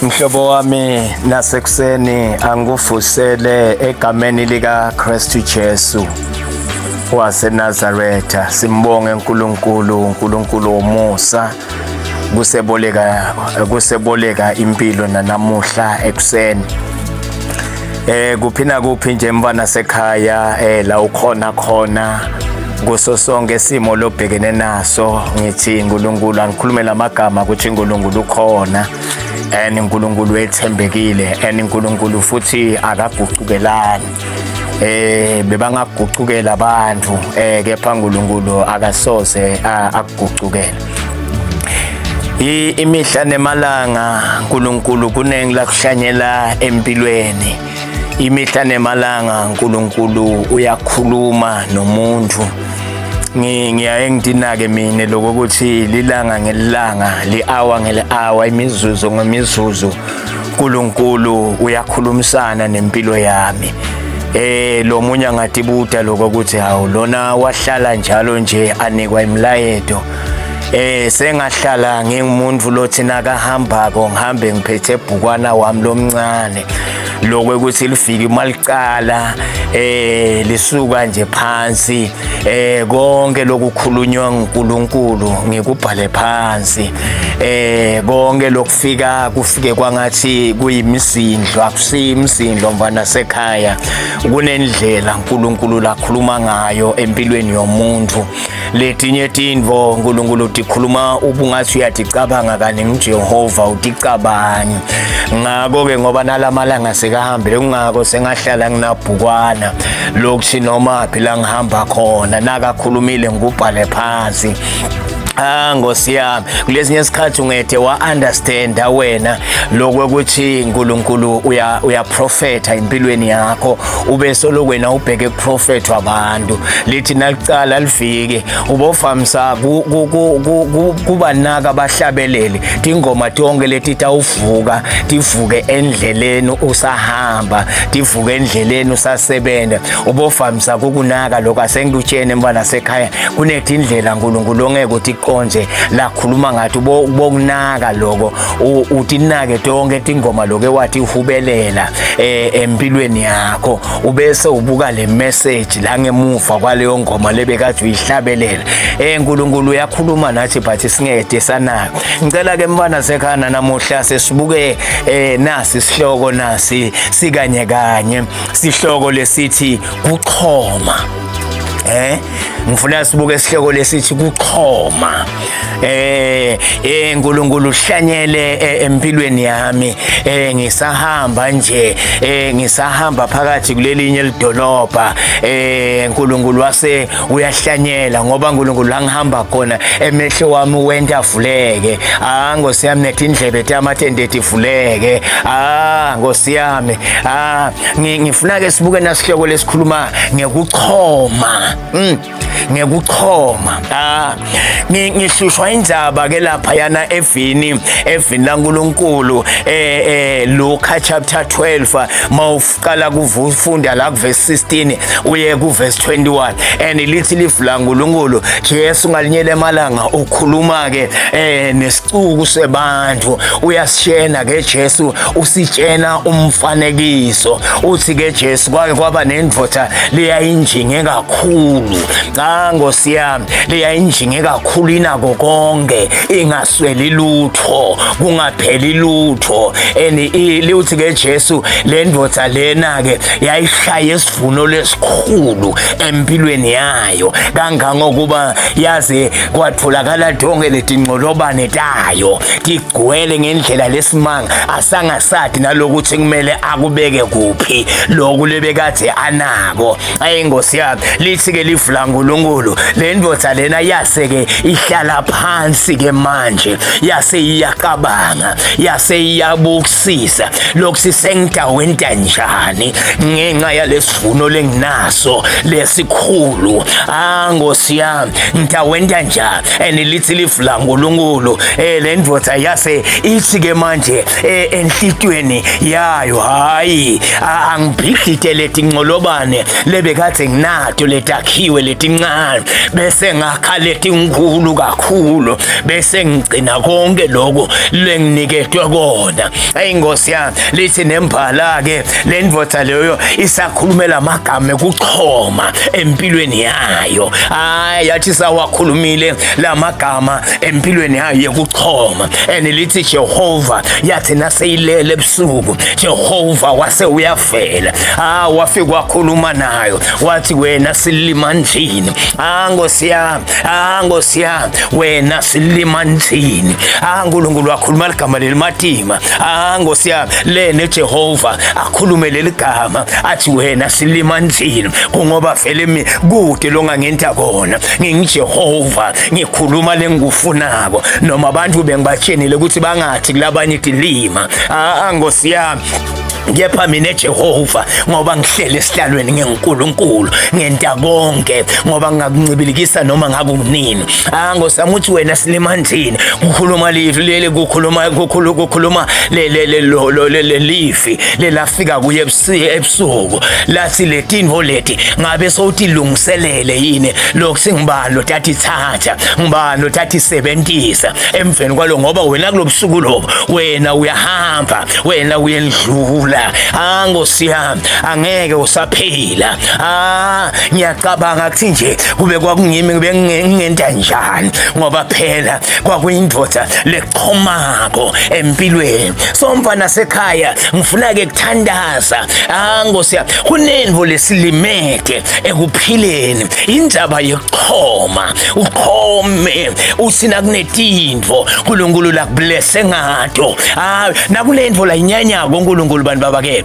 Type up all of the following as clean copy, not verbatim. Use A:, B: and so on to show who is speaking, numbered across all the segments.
A: Mhlobo wami nasekuseni angikuvusele egameni lika Kristu Jesu waseNazaretha. Simbonge uNkulunkulu, uNkulunkulu womusa kuseboleka kuseboleka impilo nanamuhla ekuseni. Kuphi na kuphi nje mfana sekhaya, la ukhona khona kuso sonke isimo lobhekene naso, ngithi uNkulunkulu angikhulume lamagama ukuthi uNkulunkulu ukhona and uNkulunkulu wethembekile and uNkulunkulu futhi akaguqukelani. Bebangaguqukela abantu, kepha uNkulunkulu akasoze akuguqukela. Imihla nemalanga uNkulunkulu kunengi lakuhlanyela empilweni. Imihla nemalanga uNkulunkulu uyakhuluma nomuntu. Ngiyaye ngidinake mina lokuthi lilanga ngelanga, li-hour ngeli-hour, imizuzu ngemizuzu, uNkulunkulu uyakhulumisana nempilo yami. Lo munye angatibuta lokho ukuthi hawu, lona wahlala njalo nje anikwa imilayeto. Sengahlala ngingumuntu lothi nakahambako ngihambe ngiphethe ebhukwana wami lomncane, lokho ukuthi lifike malicala lisuka nje phansi, konke lokukhulunywa nguNkulunkulu ngikubhale phansi. Konke lokufika kufike kwangathi kuyimizindlo, akusiyimizindlo mfana sekhaya. Kunendlela uNkulunkulu lakhuluma ngayo empilweni yomuntu. Letinye tintfo uNkulunkulu utikhuluma ubungathi uyaticabanga, kani nguJehova uticabangi. Ngako-ke ngoba nalamalanga sekahambile, kungako sengahlala nginabhukwana lokuthi noma phi la ngihamba khona nakakhulumile ngikubhale phansi. Ah, Nkosi yami, kulesinye isikhathi ungethe wa-understanda wena lokho ukuthi uNkulunkulu uya uyaprofetha empilweni yakho, ube solo wena ubheke kuprofethwa abantu. Lithi nalicala lifike ubofamisa kubanaka abahlabeleli tingoma tonke leti tawuvuka, tivuke endleleni usahamba, tivuke endleleni usasebenza. Ubofamisa kukunaka lokho. Asengikutshene mfana sekhaya, kunetindlela uNkulunkulu ongeke utiqonje lakhuluma ngathi. Ubokunaka lokho, utinake tonke tingoma lokho wathi uhubelela empilweni yakho, ubese ubuka le message la ngemuva kwaleyo ngoma lebekade uyihlabelela. uNkulunkulu uyakhuluma nathi but singede sanaka. Ngicela ke mfana sekhana namuhla sesibuke nasi isihloko, nasi sikanye kanye sihloko lesithi kuchoma. Ngifuna sibuke isihloko lesithi kuchoma. uNkulunkulu uhlanyele empilweni yami. Ngisahamba nje, ngisahamba phakathi kulelinye lidolobha, uNkulunkulu wase uyahlanyela, ngoba uNkulunkulu la ngihamba khona emehlo wami wenta avuleke. Ah, Nkosi yami, netindlebe tamathende tivuleke. Ah, Nkosi yami, ah, ngifuna ke sibuke nasihloko lesikhuluma ngekuchoma. Ngekuchoma. Ah, ngihlushwa indzaba ke lapha yana evini laNkulunkulu, Luka chapter 12, mawuqala kufunda la ku verse 16 uye ku verse 21, and lithi livu laNkulunkulu, Jesu ngalinye lemalanga ukhuluma ke nesicuku sebantu. Uyasishena ke Jesu, usitshena umfanekiso. Uthi ke Jesu kwake kwaba nendoda leyayinjinge kakhulu. Cha, Nkosi yami, leyayinjinge kakhulu, inako konke, ingasweli lutho, kungapheli lutho. And liuthi ke Jesu le ndoda lena ke yayishaya isivuno lesikhulu empilweni yayo, kangangokuba yaze kwatholakala tonke letingcolobane tayo tigcwele ngendlela lesimanga, asangasadi nalokuthi kumele akubeke kuphi lokhu lebekade anako. Ayi, Nkosi yami, lithi ke livu laNkulunkulu le ndoda lena yase ke ihlala phansi ke manje, yase iyacabanga, yase iyabukusisa lokhu sisengidawenta njani ngenxa yalesivuno lenginaso lesikhulu. Ah, Nkosi yami, ngidawenta njani? And lithi livu laNkulunkulu le ndoda yase ithi ke manje enhlitweni yayo, hayi, angibhidlite letingcolobane lebekade nginato letakhiwe letincane. letincane bese ngakha letinkulu kakhulu bese ngigcina konke lokho lenginiketwe kona. Eyi Nkosi yami, lithi nembala ke le ndvodza leyo isakhulumela amagama ekuchoma empilweni yayo. Hayi, yathi sawakhulumile lamagama empilweni yayo yekuchoma, and lithi Jehova yathi naseyilele ebusuku Jehova wase uyavela. Ah, wafika wakhuluma nayo wathi wena silima njini. Ah, Nkosi yami, ah, Nkosi yami, wena silima njini. Ah, uNkulunkulu wakhuluma ligama lelimatima. Ah, Nkosi yami, lene Jehova akhulume leli gama athi wena silima njini, kungoba vele kude longangenta kona. NginguJehova, ngikhuluma lengikufunako, noma abantu bengibatshenile ukuthi bangathi kulabanye tilima. Ah, Nkosi yami, kepha mina Jehova ngoba ngihlele esihlalweni ngengiNkulunkulu ngenta konke ngoba ngingakuncibilikisa noma ngakunini. Ah, Nkosi yami, uthi wena silimanjini kukhuluma livi leli, kukhuluma kukhulu kukhuluma le le le lo le livi lelafika kuye ebusuku lathi letinvo leti ngabe sowutilungiselele yini lokhu, singubani lotathi thatha, ngubani lotathi sebentisa emveni kwalo, ngoba wena kulobusuku lobo wena uyahamba, wena uyendlula. Ah, Nkosi yami, angeke usaphila. Ah, ngiyacabanga kuthi nje kube kwakungimi bengingenta njani, ngoba phela kwakuyindoda lechomako empilweni. So mfana sekhaya, ngifuna ke kuthandaza. Ah, Nkosi yami, kunento lesilimete ekuphileni, indaba yekuchoma. Uchome uthi nakunetintfo uNkulunkulu lakublesse ngato. Ah, nakunentfo layinyanyako uNkulunkulu, bantu babake,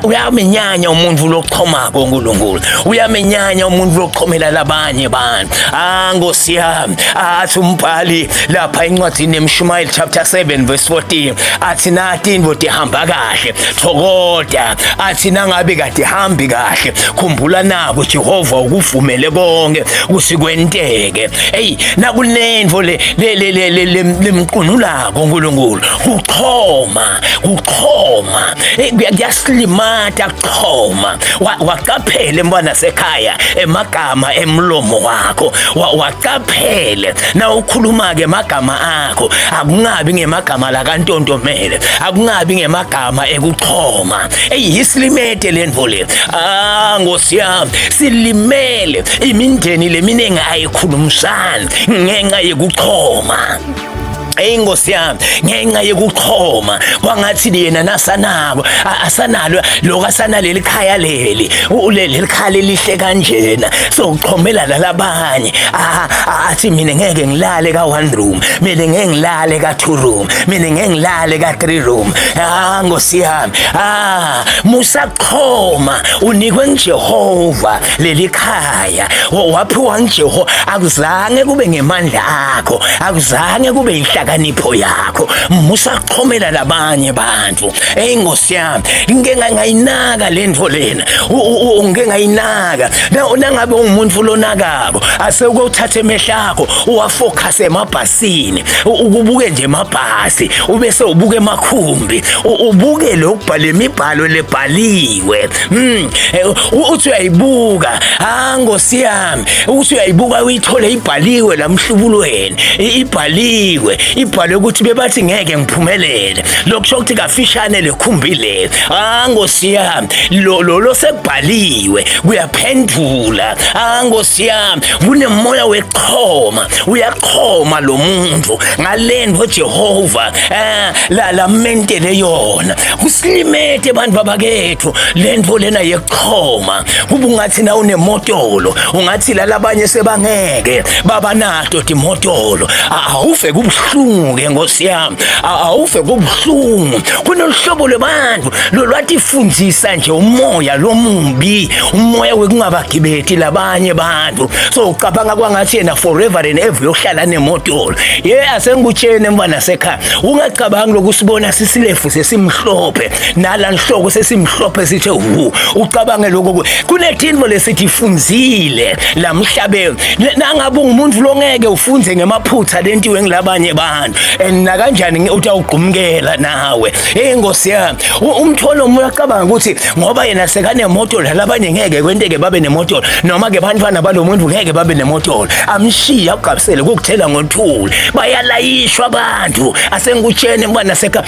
A: uyamenyanya umuntu lochomako. uNkulunkulu uyamenyanya umuntu lochomela labanye bantu. Ah, Nkosi yami, athi umbhali lapha encwadini yemshumayeli chapter 7 verse 14, athi nathi intfo tihamba kahle thokoda, athi nangabe kade hambi kahle khumbula nako Jehova ukuvumele konke kusikwenteke. Hey, nakunentfo le le le le lemqunulako uNkulunkulu, kuchoma, kuchoma kuyasilimata kuchoma. Waqaphele mntwana sekhaya emagama emlomo wakho, waqaphele na ukhuluma ke emagama akho, akungabi ngemagama lakantontomele, akungabi ngemagama ekuchoma. Eyi, isilimete lentfo le. Ah, Nkosi yami, silimele imindeni leminingi ayikhulumisani ngenxa yekuchoma. Eyi Nkosi yami, ngenxa yekuchoma kwangathi yena nasanako asanalo lokho, asanaleli khaya leli, leli khaya lelihle kanjena, so uchomela lalabanye, athi mina ngeke ngilale ka one room, mina ngeke ngilale ka two room, mina ngeke ngilale ka three room. Ah, Nkosi yami, ah, musachoma, unikwe nguJehova leli khaya, waphiwa nguJehova, akuzange kube ngemandla akho, akuzange kube inhlakanipho yakho. Musachomela labanye bantu. Hey Nkosi yami, ngike ngayinaka lento lena, ngike ngayinaka. Nangabe ungumuntu lonakako, asewuke uthathe emehlo akho uwafocus emabhasini, ukubuke nje emabhasi, ubese ubuke emakhumbi, ubuke lokubhala imibhalo lebhaliwe. Uthi uyayibuka. Ah, Nkosi yami, uthi uyayibuka uyithole ibhaliwe lamhlubulweni, ibhaliwe, ibhalwe ukuthi bebathi ngeke ngiphumelele, lokusho ukuthi kafishane lekhumbi le. Ah, Nkosi yami, lo lo sekubhaliwe kuyaphendula. Ah, Nkosi yami, kunemoya wechoma, uyachoma lo muntu ngalento Jehova la lamentele yona. Kusilimete bantu babakethu lento lena yekuchoma. Kuba ungathi na unemotolo, ungathi lalabanye sebangeke baba nato timotolo. Awufe kubuhlungu ke Nkosi yami, awufe kubuhlungu. Kunoluhlobo lwabantu lolwatifundisa nje umoya lomubi, umoya wekungabagibeti labanye bantu. So ucabanga kwangathi yena forever and ever uyohlala nemotolo. Ye, asengikutshene mfana sekhaya, ungacabangi lokusibona sisilefu sesimhlophe nala nhloko sesimhlophe sithe hu, ucabange lokho kunetintfo lesithi fundzile la mhlabeni. Nangabe ungumuntu longeke ufunze ngemaphutha lentiwe ngilabanye bantu. bantu and nakanjani utawugqumkela nawe. Hey Nkosi yami, umtholo umuntu acabanga ukuthi ngoba yena sekanemoto la labanye ngeke kwenteke babe nemoto, noma ke bantwana balomuntu ngeke babe nemoto. Amshiya akugabisele kukuthela ngothuli. Bayalayishwa abantu. Asengikutshene mntwana seka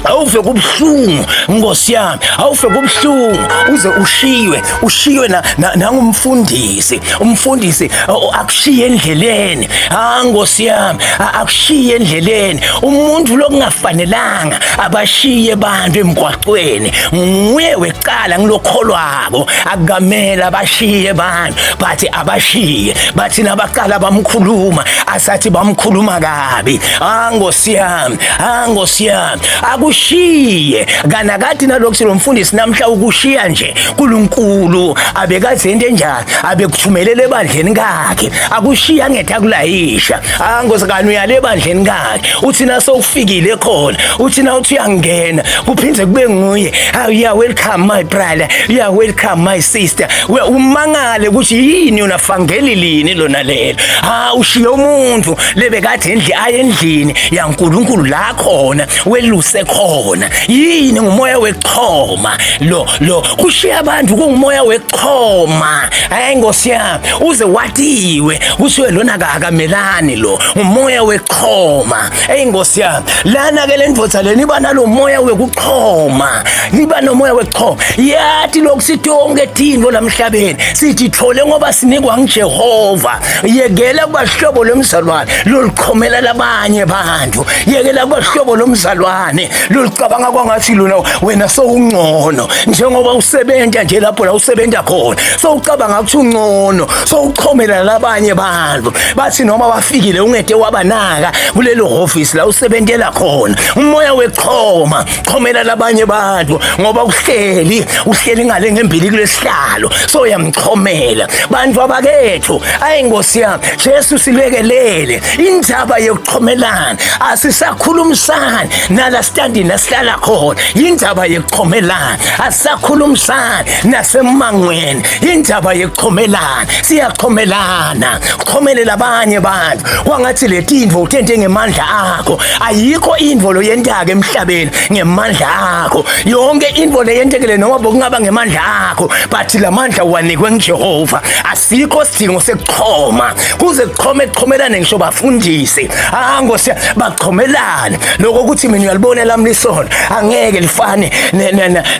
A: awuve kubuhlungu Nkosi yami, awuve kubuhlungu uze ushiywe, ushiywe nangumfundisi, umfundisi akushiye endleleni. Ah Nkosi yami, akushiye endleleni. Umuntu lokungafanelanga abashiye abantu emgwaqweni, nguye wecala ngilokholwako, akukamela abashiye abantu, bathi abashiye, bathi nabaqala bamkhuluma, asathi bamkhuluma kabi. Ah Nkosi yami, ah Nkosi yami, akushiye kana kati nalokhu lo mfundisi namhla ukushiya nje uNkulunkulu abekaze into enjani, abekuthumelele ebandleni kakhe, akushiya ngethe akulayisha. Ah Nkosi, kani uyale ebandleni kakhe, uthi nasowufikile khona, uthi na uthi uyangena kuphinde kube nguye, ah you are welcome my brother, you are welcome my sister. Umangale ukuthi yini yona fangeli lini lona lelo. Ah ushiye umuntu lebekade endli aye endlini yaNkulunkulu la khona weluse khona. Yini ngumoya wechoma lo lo kushiya abantu kungumoya wechoma. Hayi Nkosi yami, uze watiwe kusiwe lona akamelani lo ngumoya wechoma. Hey Nkosi yami, lana ke le ndvodza leni iba nalomoya wekuchoma, iba nomoya wekuchoma. Yathi lokhu sitonke tintfo lamhlabeni sithithole ngoba sinikwa nguJehova. Yekela kuba hlobo lomzalwane loluchomela labanye bantu, yekela kuba hlobo lomzalwane lolucabanga kwangathi lona wena sowungcono, njengoba usebenta nje lapho la usebenta khona, sowucabanga ukuthi ungcono, sowuchomela labanye bantu. Bathi noma bafikile ungede wabanaka kulelo hhovisi la usebentela khona. Umoya wechoma, chomela labanye bantu ngoba uhleli uhleli ngale ngembili kulesihlalo, so uyamchomela. Bantu abakethu, ayi Nkosi yami, Jesu silekelele indaba yokuchomelana, asisakhulumisani nala standini asihlala khona, indaba yokuchomelana, asisakhulumisani nasemangweni, indaba yokuchomelana, siyachomelana, chomelela abanye bantu kwangathi letintfo utente ngemandla akho. Ayikho intfo loyentaka emhlabeni ngemandla akho, yonke intfo leyentekele noma bokungaba ngemandla akho, but lamandla wanikwe nguJehova. Asikho sidingo sekuchoma, kuze kuchome kuchomelane ngisho bafundisi. Ah Nkosi, bachomelane lokho ukuthi mina uyalibona lami lisono angeke lifane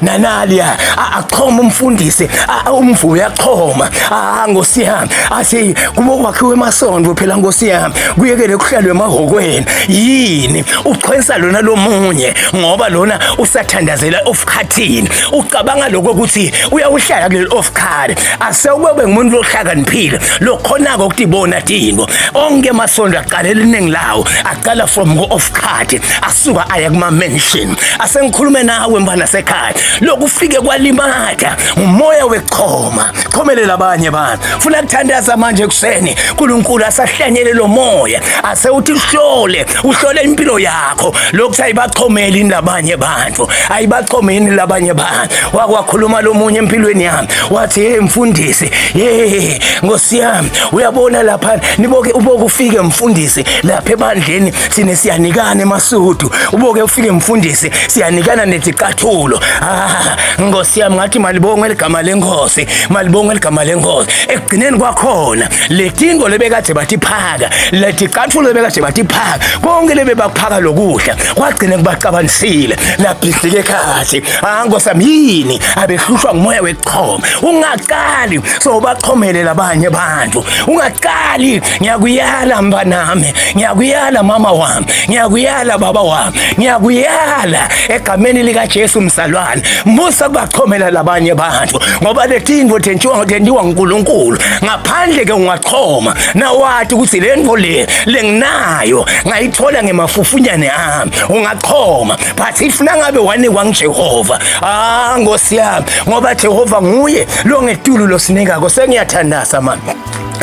A: nanaliya. Achoma umfundisi, umvu uyachoma. Ah Nkosi yami, athi kubo kwakhiwe emasondo phela Nkosi yami, kuyekele kuhlalwe emahhokweni. Yini uchwensa lona lomunye ngoba lona usathandazela off cutting, ucabanga lokho ukuthi uyawuhlala kuleli off cut. Asewube ngumuntu ohlakaniphile lokhonako ukutibona tintfo. Onke emasondo aqalela iningi lawo aqala from ku off cut asuka aya kuma mansion. Asengikhulume nawe mfana sekhaya, lokufike kwalimata umoya wechoma, chomelela abanye abantu. Funa kuthandaza manje ekuseni, uNkulunkulu asahlanyele lo moya, asewuthi uhlole, uhlole impilo yakho lokhu ayibachomeli labanye bantu, ayibachomeli labanye bantu. Wakwakhuluma lomunye empilweni yami wathi, hey mfundisi, hey Nkosi yami, uyabona lapha niboke uboke ufike mfundisi lapha ebandleni sine siyanikana emasudu, uboke ufike mfundisi siyanikana neticathulo. Ah Nkosi yami, ngathi malibongwe ligama lenkosi, malibongwe ligama lenkosi. Ekugcineni kwakhona letinto lebekade batiphaka, leticathulo lebekade batiphaka, konke lebebakuphaka lokudla kwagcina kubacabanisile, labhidlike ekhathi. Ah Nkosi yami, yini abehlushwa ngumoya wekuchoma. Ungaqali so bachomele labanye bantu, ungaqali. Ngiyakuyala mntanami, ngiyakuyala mama wami, ngiyakuyala baba wami, ngiyakuyala egameni likaJesu mzalwane, musa kubachomela labanye bantu ngoba letinto tentiwa tentiwa nguNkulunkulu. Ngaphandle ke ungachoma nawati ukuthi le nto le lenginayo ngayithola ngemafufunyane ami, ungachoma. But if nangabe wanikwa nguJehova, ah Nkosi yami, ngoba Jehova nguye lo ngetulu losinikako. Sengiyathandaza mama.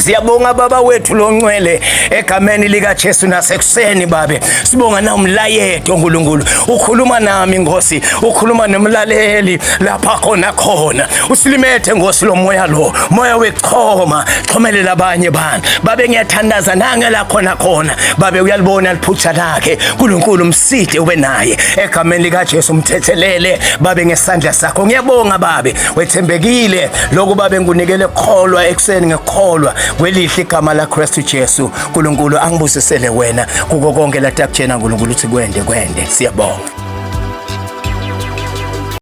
A: Siyabonga baba wethu longcwele egameni lika Jesu nasekuseni babe. Sibonga na umlayeto uNkulunkulu. Ukhuluma nami Nkosi, ukhuluma nomlaleli lapha khona khona. Usilimethe Nkosi lo moya lo, moya wekuchoma, chomelela abanye bantu. Babe ngiyathandaza nange la khona khona. Babe uyalibona liphutha lakhe. uNkulunkulu mside ube naye egameni lika Jesu umthethelele babe ngesandla sakho. Ngiyabonga babe. Wethembekile lokhu babe ngikunikele kholwa ekuseni ngekholwa kwelihle igama la Kristu Jesu. uNkulunkulu angibusisele wena kuko konke latakutshena uNkulunkulu uthi kwende kwende. Siyabonga.